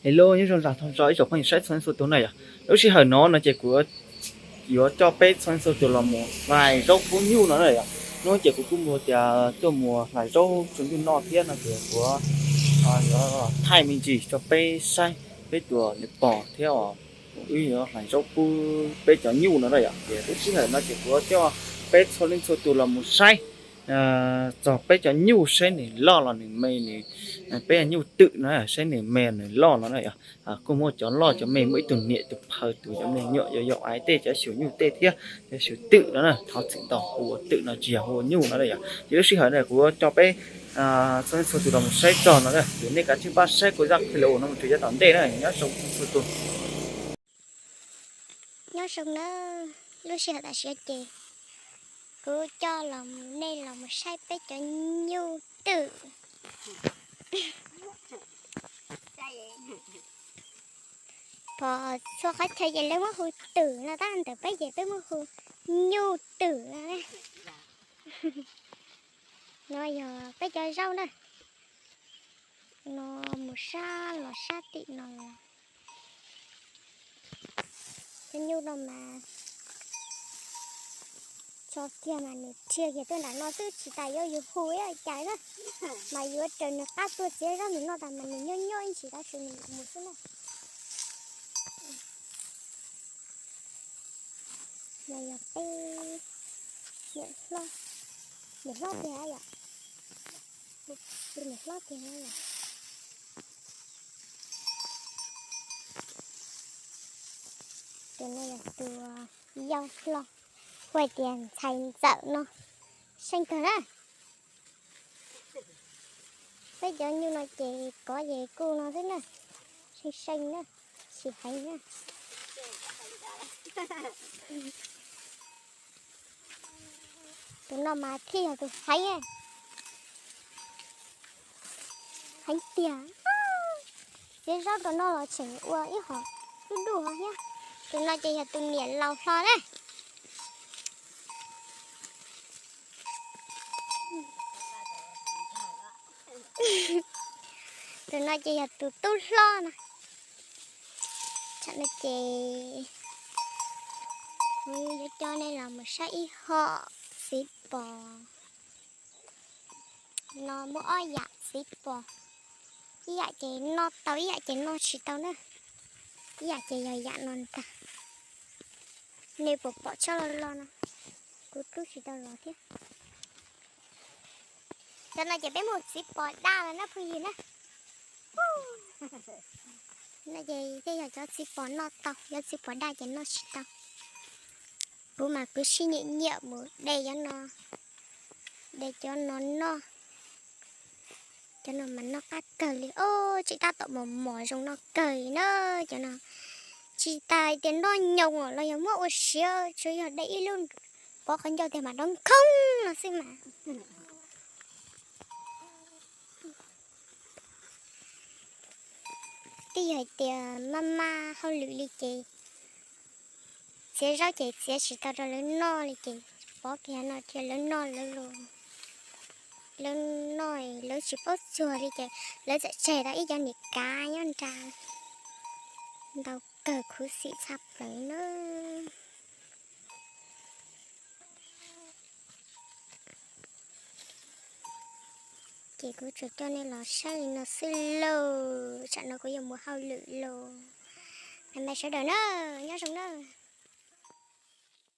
Hello, nyob zoo zam thov tso ib tsoom phooj ywg saib txhua leej txhua tus na yom. Lub sij hawm no no ces kuv yuav coj peb txhua leej txhua tus los mus hlais zaub pub nyuj no na yom. Hnub ces kuv kuj mus tias tuaj mus hlais zaub tsuas nyuj noj thiab no ces kuv yuav thaij me ntsis rau peb saib, peb tus niam pog thiab os, wb yuav hlais zaub pub peb cov nyuj no na yom. Ces lub sij hawm no ces kuv yuav coj peb txhua leej txhua tus los mus saib txog peb cov nyuj saib nws loj los nws me, nws, peb nyuj twm no saib nws me nws loj no na yom. Kuj muaj cov loj cov me, muaj ib tug niam tus phaw tus cov me nyuam yau yau aiv tej cov xyuas nyuj tej thiab cov xyuas twm no na, thov txim ntau, hu ua twm no tsis yog hu ua nyuj no na yom. Ces lub sij hawm no kuv yuav coj peb txhua leej txhua tus los mus saib txog no na, ces nej kav tsij pab saib kuv zaj video no mus txog yav tom ntej na, nyob zoo txhua tus. Nyob zoo na, lub sij hawm tam sim no ces kuv coj los nej los mus saib peb cov nyuj twm. Pom txhua qhov chaw ces lawv muab hu twm no, tab ntawm peb ces peb muab hu nyuj twm no. No yog peb cov zaub na. No mus sab los sab tim no. Cov nyuj no mas tso kiag mas nws rhiaj kiag tuaj nram no xwb, tsis tas yuav yus hu ib cas na, mas yuav raws nws qab tuaj txiav zaub nws noj tas mas nws nyob nyob ib ntsis tab sis nws mus xwb na. No yog peb niam hlob, niam hlob tiag yom, tus niam hlob tiag yom. Tus no yog tus yau hlob, hu tias ntxhais ntxawm no, seej kawg na. Peb cov nyuj no ces kov ces kuj no xwb na, seej seej na, tsis heev na. Tus no mas thiaj yog tus heev, heev tiag. Txiav zaub rau noj los tseem ua ib hom dub dub thiab. Tus no ces yog tus niam laus hlo na. Tus no ces yog tus tub hlob na. Tam no ces kuv yuav coj nej los mus saib ib hom txiv pos. No muaj ob yam txiv pos, ib yam ces noj tau ib yam ces noj tsis tau na. Ib yam ces yog yam no ntag. Nej puas pom tsob loj loj no? Kuv rub tsis tau los thiab. Cov no ces peb muaj txiv pos daj los na phooj ywg na. No ces thiaj yog cov txiv pos noj tau, cov txiv pos daj ces noj tsis tau. Kuv mas kuv sib nyiam nyiam mus de cov no, de cov no noj. Cov no mas noj qab kawg li os, tseem tab tom mos mos zoo noj kawg li na. Cov no tsis tas tias noj nyoos los yog muab ua siav, tsuas yog de ib lub pov qhov ncauj tiag mas nrov nkhoov no xwb mas. Twb yog hais tias maj maj hauj lwm li ces txiav zaub ces txiav tsis tau rau lawv noj li ces pov kiag no cia lawv noj lawv los, lawv noj lawv tsis paub txuag li ces lawv txawm tseg tau ib cov niam kav nyob nrad. Ntau kawg, khuv xim tshaj plaws na. Ces kuv tsuas coj nej los saib li no xwb lauj, tsam no kuv yuav mus hauj lwm lauj. Bye bye sawv daws na, nyob zoo na.